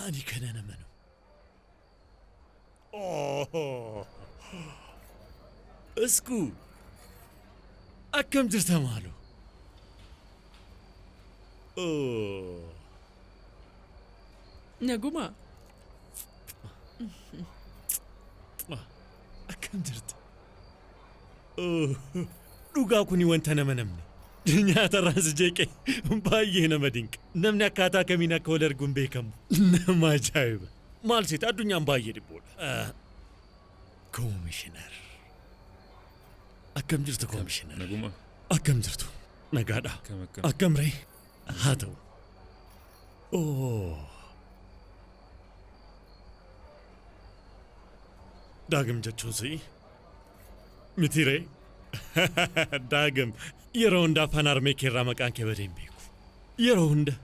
Ani kanan amanu. Oh. Isku. Akkam jirta maaloo? Oh. Naguma. Akkam jirta? Oh. Dhugaa kuni wanta nama namne. Nyaata irraan si jeeqe baay'ee nama dinqa. Namni akkaataa kamiin akka wal arguun beekamu nama ajaa'iba. Maal seeta addunyaan baay'ee dhiphoodha. Koomishinar. Akkam jirtu koomishinar? Naguma. Akkam jirtu? Nagaadha. Akkam akkam. Akkam ree? Haa ta'u. Oh. Daagim jechuun si'i? Miti ree? Daagim yeroo hunda afaan harmee kee irraa maqaan kee badee hin beeku. Yeroo hunda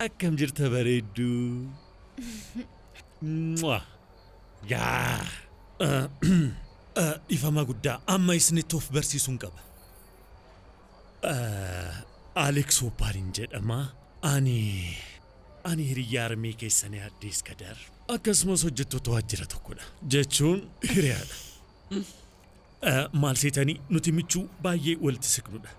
akkam jirta bareedduu. Mwah. Yaa. Dhifama guddaa amma isinitti of barsiisuun qaba. Alex Hoppaariin jedhama. Ani hiriyyaa harmee keessanii Addees Kadar. Akkasumas hojjettoota waajjira tokkodha. Jechuun hiriyaadha. Maal seetanii nuti michuu baay'ee walitti siqnudha.